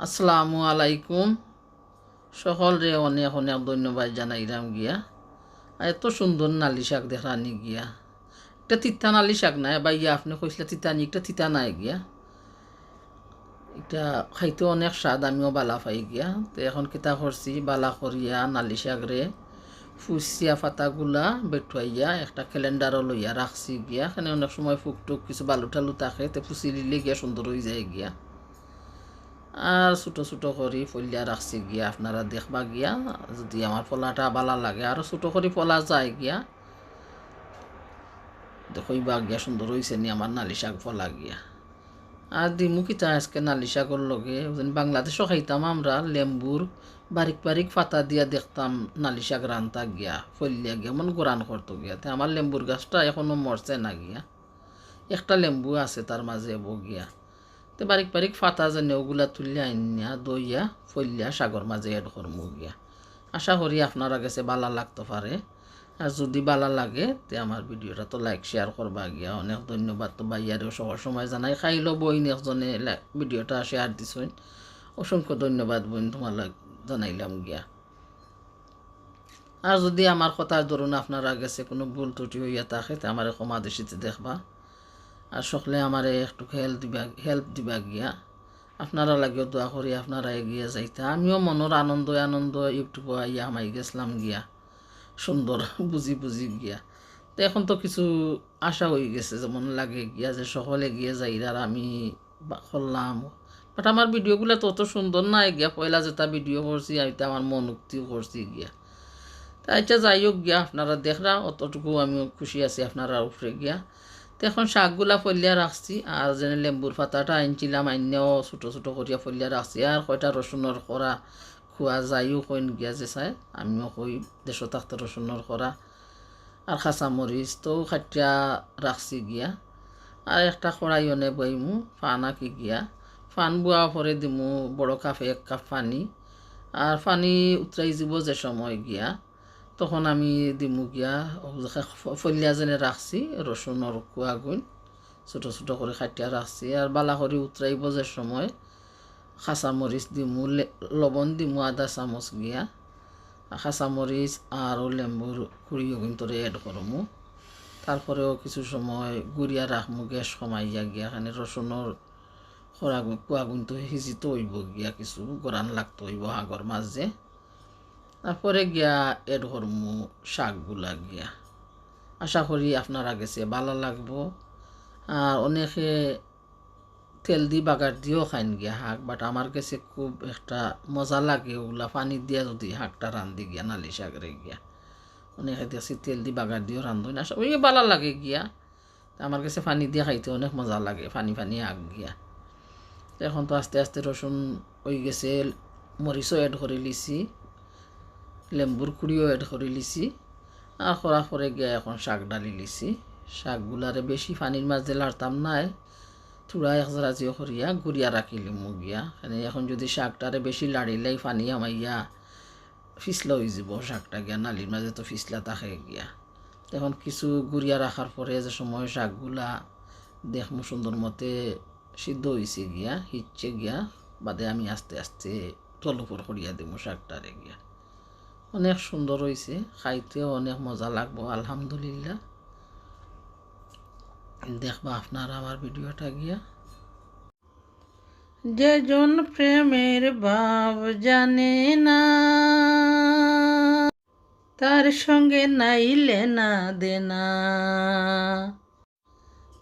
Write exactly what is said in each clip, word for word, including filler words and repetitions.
আসসালামু আলাইকুম। সকলরে অনেক অনেক ধন্যবাদ জানাইরাম গিয়া। আর এত সুন্দর নালি শাক দেখরানি গিয়া। ইটা তিতা নালি শাক নায়, ভাইয়া আপনে কইছলা তিতা নি, ইটা তিতা নায় গিয়া। ইটা খাইতে অনেক স্বাদ, আমিও বালা পাই গিয়া। তে এখন কিতা করছি, বালা করিয়া নালি শাকরে ফুসিয়া পাতাগুলা বেটুয়াইয়া একটা ক্যালেন্ডারও লইয়া রাখছি গিয়া। এখানে অনেক সময় ফুক টুক কিছু বালু টালু থাকে, তে ফুসি দিলে গিয়া সুন্দর অইযায় গিয়া। আর ছোট ছোট করি ফইল্লা রাখছি গিয়া, আপনারা দেখবা গিয়া। যদি আমার ফলাটা বালা লাগে, আরো ছোট করি ফলা যায় গিয়া। দেখইবা গিয়া সুন্দর অইছে নি আমার নালি শাক ফলা গিয়া। আর দিমু কিতা আজকে নালি শাকর লগে, যেন বাংলাদেশও খাইতাম আমরা, লেম্বুর বারিক বারিক পাতা দিয়া দেখতাম নালি শাক রানতা গিয়া, ফইল্লা গিয়া, মন গোরান করতো গিয়া। তে আমার লেম্বুর গাছটা এখনো মরছে না গিয়া, একটা লেম্বু আছে তার মাঝে এবো গিয়া। তে বারিক বারিক পাতা যেন ওগুলা তুলিয়া আনিয়া, ধইয়া, ফইল্লা শাকর মাঝে add করমু গিয়া। আশা করি আপনারা গেছে বালা লাগতো পারে। আর যদি বালা লাগে, তে আমার ভিডিওটা তো like share করবা গিয়া। অনেক ধন্যবাদ তো ভাইয়ারেও সবার সময় জানাই। খাইলো বইন একজনে লা-, ভিডিওটা share দিছইন, অসংখ্য ধন্যবাদ বইন, তোমার লাগ-, জানাইলাম গিয়া। আর যদি আমার কথার ধরুন আপনারা গেছে কোনো ভুল ত্রুটি হইয়া থাকে, তে আমারে ক্ষমা দৃষ্টিতে দেখবা। আর সকলে আমারে একটু help দিবা, help দিবা গিয়া। আপনারা লাগিও দোয়া করি, আপনারা এগিয়ে যাইতা। আমিও মনর আনন্দ আনন্দ YouTube-ও আইয়া হামাই গেছিলাম গিয়া, সুন্দর বুঝি বুঝি গিয়া। তো এখন তো কিছু আশা হয়ে গেছে, যেমন লাগে গিয়া যে সকলে এগিয়ে যাইরা, আর আমি বা-, করলাম। But আমার ভিডিওগুলা তো অত সুন্দর নায় গিয়া, পয়লা যেটা ভিডিও করছি, আমি তো আমার মন উক্তিও করছি গিয়া। তা আচ্ছা, যাই হোক গিয়া, আপনারা দেখরা, অতটুকু আমি খুশি আছি আপনারা উপরে গিয়া। তো এখন শাকগুলা ফইল্লা রাখছি, আর যেন লেম্বুর পাতাটা আনছিলাম, আইন্যাও ছোট ছোট করিয়া ফইল্লা রাখছি, আর কয়টা রসুনর করা খোয়া যাইও কইন গিয়া যে চায়, আমিও কই দেশো থাকতে রসুনর করা। আর কাঁচা মরিচ তো কাটিয়া রাখছি গিয়া। আর একটা কড়াই অনে বইমু, পান আকি গিয়া। পান বুয়া পরে দিমু বড় কাপে এক কাপ পানি। আর পানি উতরাই যিবো যে সময় গিয়া, তখন আমি দিমু গিয়া, ও যে ফ-, ফইল্লা যেনে রাখছি, রসুনর কুয়াগুইন ছোট ছোট করি কাটিয়া রাখছি। আর বালা করি উতরাইবো যে সময়, কাঁচা মরিচ দিমু, লে-, লবণ দিমু আধা চামচ গিয়া। আর কাঁচা মরিচ আর ও লেম্বুর কুড়ি ওগুন তোরে add করমু। তারপরেও কিছু সময় গুড়িয়া রাখমু, গ্যাস কমাইয়া গিয়া। এখানে রসুনর খোরা গু-, কুয়াগুন তো হিজিত হইব গিয়া, কিছু গরান লাগতো হইব হাগর মাঝে। তারপরে গিয়া add করমু শাকগুলা গিয়া। আশা করি আপনারা গেছে বালা লাগবো। আর অনেকে তেল দি বাগার দিও খাইন গিয়া হাক, but আমার গেছে খুব একটা মজা লাগে ওগুলা পানি দিয়া যদি হাকটা রান্ধি গিয়া, নালি শাকরে গিয়া। অনেকে দেখছি তেল দি বাগার দিও রান্ধইন, আশা করি বালা লাগে গিয়া। তা আমার গেছে পানি দিয়া খাইতে অনেক মজা লাগে, পানি পানি হাক গিয়া। তো এখন তো আস্তে আস্তে রসুন হই গেছে, মরিচও add করি লিছি, লেম্বুর কুড়িও add করি লিছি। আর খরা খরে গিয়া এখন শাক ডালি লিছি। শাকগুলারে বেশি পানির মাঝে লাড়তাম নায়, থুড়া এক জরা জিও করিয়া গুড়িয়া রাখিলিমু গিয়া। মানে এখন যদি শাকটারে বেশি লাড়িলেই পানি হামাইয়া ফিসলা হই যিবো শাকটা গিয়া, নালির মাঝে তো ফিসলা থাকে গিয়া। এখন কিছু গুড়িয়া রাখার পরে যে সময় শাকগুলা দেখমু সুন্দর মতে সিদ্ধ হইছে গিয়া, হিচছে গিয়া, বাদে আমি আস্তে আস্তে তল উপর করিয়া দিমু শাকটারে গিয়া। অনেক সুন্দর হইছে, খাইতেও অনেক মজা লাগবো, আলহামদুলিল্লাহ। দেখবা আপনারা আমার ভিডিওটা গিয়া। যেজন প্রেমের ভাব জানে না, তার সঙ্গে নাই লেনা দেনা।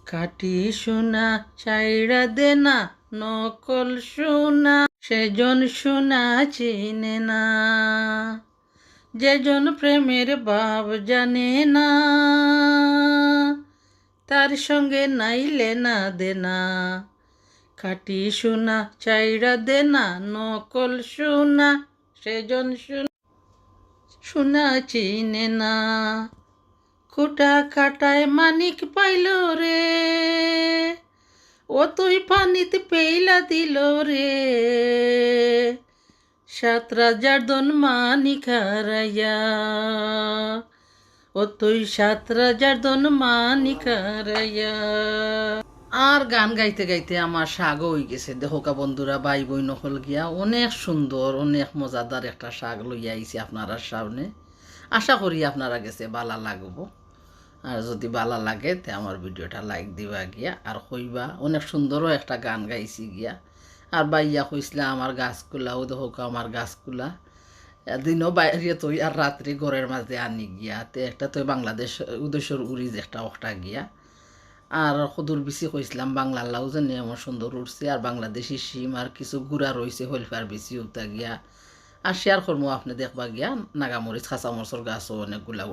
খাঁটি সোনা চাইড়া দেনা, নকল সোনা সেজন সোনা চিনে না। যেজন প্রেমের ভাব জানে না, তার সঙ্গে নাই লেনা দেনা। খাঁটি সোনা চাইড়া দেনা, নকল সোনা সেজন সোনা, সোনা চিনে না। কুটা কাটায় মানিক পাইল রে, ও তুই পানিত পেইলা দিল রে। সাত রাজার ধন মানিক হারাইয়া, ও তুই সাত রাজার ধন মানিক হারাইয়া। আর গান গাইতে গাইতে আমার শাকও অই গেছে। দেখউক্কা বন্ধুরা, ভাই বইন অকল গিয়া অনেক সুন্দর, অনেক মজাদার একটা শাক লইয়া আইছি আপনারার সামনে। আশা করি আপনারার গেছে বালা লাগবো। আর যদি বালা লাগে, তে আমার ভিডিওটা like দিবা গিয়া, আর কইবা অনেক সুন্দরও একটা গান গাইছি গিয়া। আর ভাইয়া কইছলা আমার গাছগুলা, অউ দেখউক্কা আমার গাছগুলা। দিনও বাইরে থই আর রাত্রে ঘরর মাঝে আনি গিয়া। তে একটা তো বাংলাদেশ উদ্দেশ্যর উড়ি যে একটা অকটা গিয়া। আর কদুর বিচি কইছলাম বাংলার লাউ যে এমন সুন্দর উঠছে, আর বাংলাদেশি শিম আর কিছু গুড়া রইছে হইলফার বিচি উতা গিয়া। আর share করমু, আপনে দেখবা গিয়া নাগামরিচ, কাঁচামরিচর গাছও অনেকগুলা